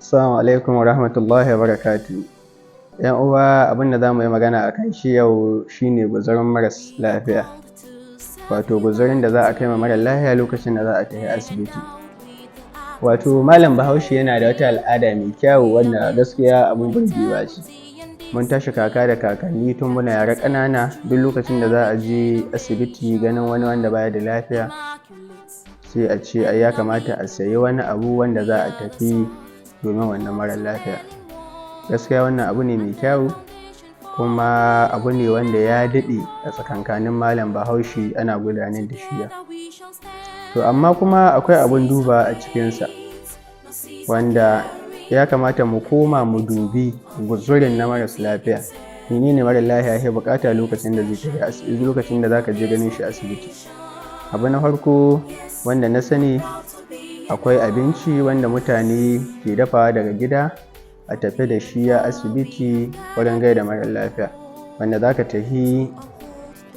Assalamu alaikum wa rahmatullahi wa barakatuhu. ‘Yan uwa, abin da za mu yi magana a kan shi yau shine guzurin maras lafiya. Wato guzurin da za a kai ma mara lafiya lokacin da za a tafi asibiti. Wato Malam Bahaushe yana da wata al'ada mai kyawu wanda gaskiya abin burgewa ce. Mun tashi kaka da kakanni, tun muna yara ƙanana, duk lokacin da za a je asibiti ganin wani wanda baya da lafiya, sai a ce ai ya kamata a sayi wani abu wanda za a tafi domin wannan mara lafiya. Gaskiya wannan abu ne mai kyawu, kuma abu ne wanda ya daɗe a tsakankanin Malam Bahaushe ana gudanar da shi. To amma kuma akwai abun dubawa a cikinsa, wanda ya kamata mu koma mu dubi guzurin na maras lafiya. Mene ne mara lafiya yake buƙata lokacin da zai tafi, lokacin da za ka je ganin shi asibiti? Abu na farko wanda na sani, akwai abinci wanda mutane ke dafawa daga gida a tafi da shi asibiti wurin gaida mara lafiya, wanda za ka tafi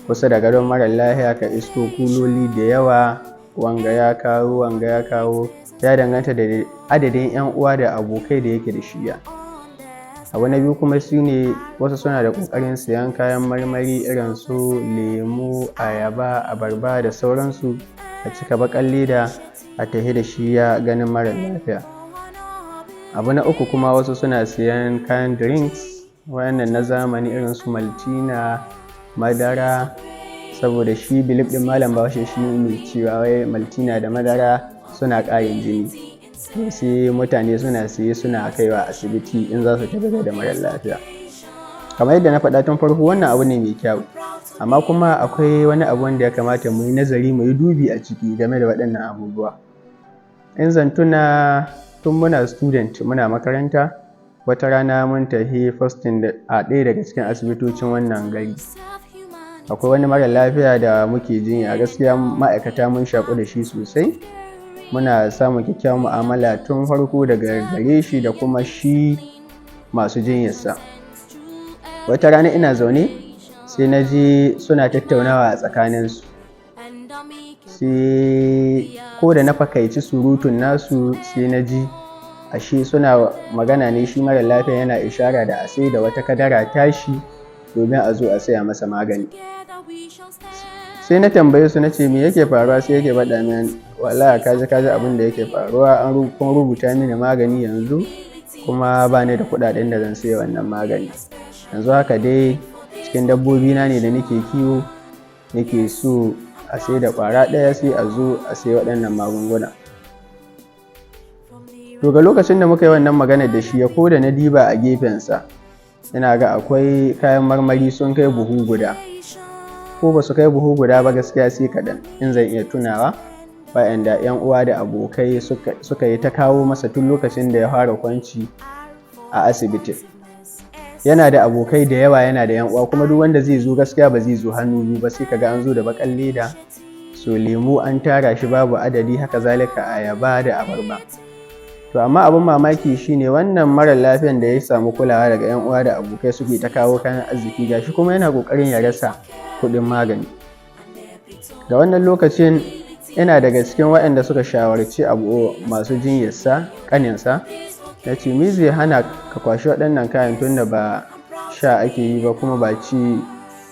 kusa da gadon mara lafiya ka isko kuloli da yawa, wanga ya kawo, wanga ya kawo, ya danganta da adadin ‘yan uwa da abokai da yake da shi. Abu na biyu kuma shine, wasu suna da ƙoƙarin siyan kayan marmari irin su lemu, ayaba, abarba da sauransu, a cika baƙar leda a tafi da shi ganin mara lafiya. Abu na uku kuma, wasu suna siyan kayan drinks waɗannan na zamani irin su Maltina, madara, saboda shi belief ɗin Malam Bahaushe shi ne cewa wai Maltina da madara suna ƙarin jini. To sai mutane suna siye suna kaiwa asibiti in za su tafi da mara lafiya. Kamar yadda na faɗa tun farko, wannan abu ne mai kyau, amma kuma akwai wani abu wanda ya kamata mu yi nazari, mu yi dubi a ciki game da waɗannan abubuwa. In zan tuna, tun muna student, muna makaranta, wata rana mun tafi posting a ɗaya daga cikin asibitocin wannan gari. Akwai wani mara lafiya da muke jinya. Gaskiya ma'aikata mun shaƙu da shi sosai, muna samun kyakkyawan mu'amala tun farko daga gare shi da kuma shi masu jinyarsa. Wata rana ina zaune, sai na ji suna tattaunawa a tsakaninsu. Sai ko da na fakaici surutun nasu, sai na ji ashe suna magana ne, shi mara lafiya yana ishara da a sai da wata kadara tashi domin a zo a saya masa magani. Sai na tambaye su, na ce, "Me yake faruwa?" Sai yake faɗa min, "Wallahi kaji kaji abin da yake faruwa, an kun rubuta mini magani, yanzu kuma ba ni da kuɗaɗen da zan saya wannan magani. Yanzu haka dai cikin dabbobi na ne da nake kiwo nake so a sai da ƙwara ɗaya, sai a zo a sayi waɗannan magunguna." To ga lokacin da muka yi wannan maganar da shi, ya ko da na diba a gefensa, ina ga akwai kayan marmari sun kai buhu guda, ko ba su kai buhu guda ba gaskiya sai kaɗan, in zan iya tunawa, waɗanda 'yan uwa da abokai suka yi ta kawo masa tun lokacin da ya fara kwanci a asibitin. Yana da abokai da yawa, yana da 'yan uwa, kuma duk wanda zai zo gaskiya ba zai zo hannu biyu ba. Sai kaga an zo da baƙar leda, so lemu an tara shi babu adadi, haka zalika ayaba da abarba. To amma abin mamaki shine, wannan mara lafiyan da ya samu kulawa daga 'yan uwa da abokai, suke ta kawo kayan arziki, gashi kuma yana ƙoƙarin ya rasa kuɗin magani. Ga wannan lokacin ina daga cikin waɗanda suka shawarci abu masu jinyarsa, ƙaninsa, na ce, "Me zai hana ka kwashi waɗannan kayan, tunda ba sha ake yi ba kuma ba ci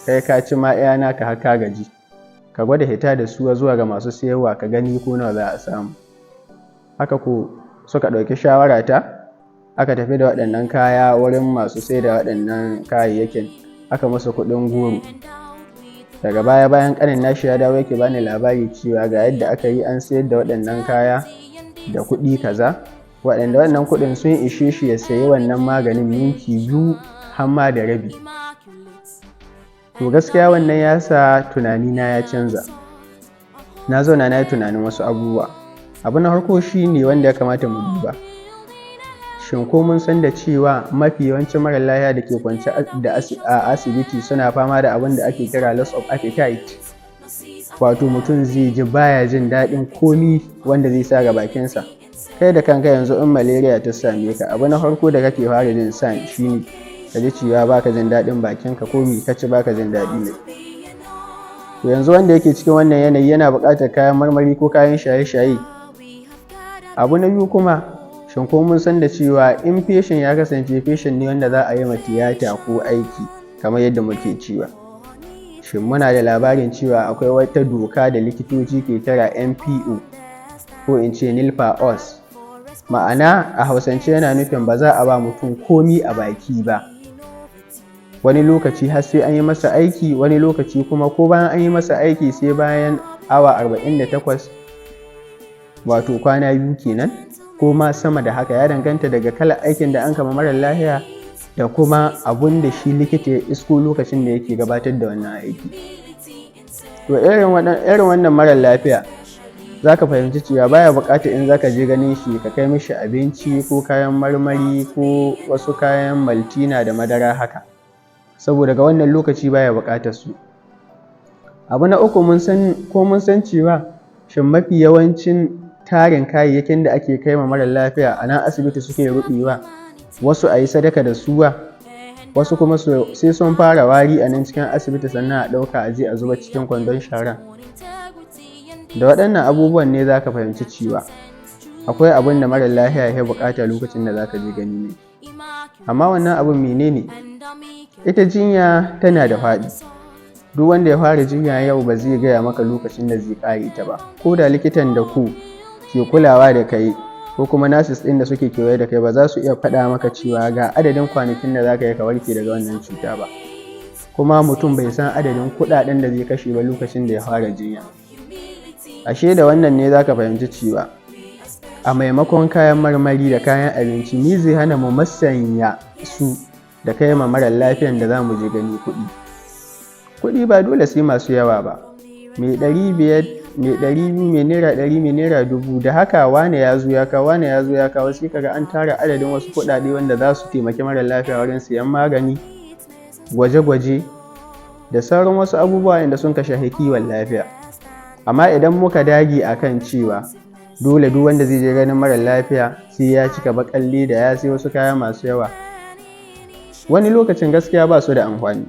kai ka ci ma iya naka har ka gaji? Ka gwada hita da su zuwa ga masu sayarwa, ka gani ko nawa za a samu." Haka ko suka ɗauki shawarata, aka tafi da waɗannan kaya wurin masu sai da waɗannan kayayyakin, aka musu kuɗin goro. Daga baya, bayan ƙanin nashi ya dawo, yake bani labari cewa ga yadda aka yi, an sayar da waɗannan kaya da kuɗi kaza, waɗanda wannan kuɗin sun ishe shi ya sayi wannan maganin ninki biyu har ma da rabi. To gaskiya wannan ya sa tunanina ya canza. Na zauna na yi tunanin wasu abubuwa. Abu na farko shi ne wanda ya kamata mu duba: shin ko mun san da cewa mafi yawancin mara lafiya da ke kwance a asibiti suna fama da abin da ake kira loss of appetite? Wato mutum zai ji baya jin daɗin komi wanda zai sa ga bakinsa. Kai da kanka yanzu in malaria ta same ka, abu na farko da kake fara jin sign shine ka ji cewa baka jin daɗin bakinka, ko me ka ci baka jin daɗi ne. To yanzu wanda yake cikin wannan yanayi yana buƙatar kayan marmari ko kayan shaye-shaye? Abu na biyu kuma Shin ko mun san da cewa in patient ya kasance patient ne wanda za a yi ma tiyata ko aiki, kamar yadda muke cewa, shin muna da labarin cewa akwai wata doka da likitoci ke kira NPO, ko in ce nil per os? Ma'ana, a Hausance yana nufin ba za a ba mutum komi a baki ba wani lokaci har sai an yi masa aiki, wani lokaci kuma ko bayan an yi masa aiki sai bayan awa 48, wato kwana 2 kenan, ko ma sama da haka. Ya danganta daga kalar aikin da an kama mara lahiya da kuma abun da shi likita ya isko lokacin da yake gabatar da wannan aiki. To, irin wannan mara lafiya za ka fahimci cewa baya buƙatar in za ka je ganin shi ka kai mishi abinci ko kayan marmari ko wasu kayan Maltina da madara haka, saboda ga wannan lokaci baya buƙatar su. Abu na uku, mun san ko mun san cewa shin mafi yawancin tarin kayayyakin da ake kai ma mara lafiya a nan asibiti suke ruɓewa, wasu a yi sadaka da suwa, wasu kuma sai sun fara wari a nan cikin asibiti sannan a ɗauka a je a zuba cikin kwandon shara? Da waɗannan abubuwan ne za ka fahimci cewa akwai abun da mara lafiya ya buƙata lokacin da za ka je gani ne. Amma wannan abun menene? Ita jinya tana da faɗi. Duk wanda ya fara jinya yau ba zai gaya maka lokacin da zai ƙare ta ba. Ko da likitan da ku ke kulawa da kai ko kuma nurses ɗin da suke kewaye da kai ba za su iya faɗa maka cewa ga adadin kwanakin da za ka yi ka warke daga wannan cuta ba. Kuma mutum bai san adadin kuɗaɗen da zai kashe ba lokacin da ya fara jinya. Ashe da wannan ne za ka fahimci cewa a maimakon kayan marmari da kayan abinci, me zai hana mu musanya su da kai ma mara lafiyan da za mu je gani kuɗi? Kuɗi ba dole sai masu yawa ba. Mai 500, mai 200, mai naira 100, mai naira 1000, da haka wane ya zo ya kawo, wane ya zo ya kawo, sai kaga an tara adadin wasu kuɗaɗe wanda za su taimaki mara lafiya wurin siyan magani, gwaje-gwaje da sauran wasu abubuwa inda sun ka shafi kiwon lafiya. Amma idan muka dage a kan cewa dole duk wanda zai je ganin mara lafiya sai ya cika baƙar leda, ya sai wasu kaya masu yawa, wani lokacin gaskiya ba su da amfani.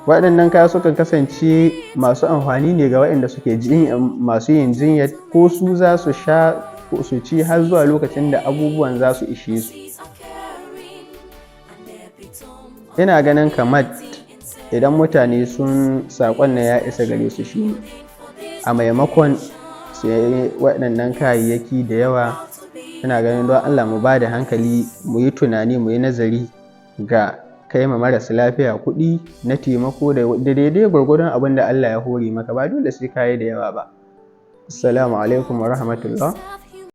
Waɗannan kaya sukan kasance masu amfani ne ga waɗanda suke masu yin jinyar, ko su za su sha su ci har zuwa lokacin da abubuwan za su ishe su. Ina ganin kamar idan mutane sun saƙon nan ya isa gare su, shi a maimakon sayen waɗannan kayayyaki da yawa, ina ganin don Allah mu ba da hankali, mu yi tunani, mu yi nazari ga kai ma marasa lafiya kuɗi na taimako da daidai gwargwadon abin da Allah ya hore maka. Ba dole sai ka yi da yawa ba. Assalamu alaikum wa rahmatullah.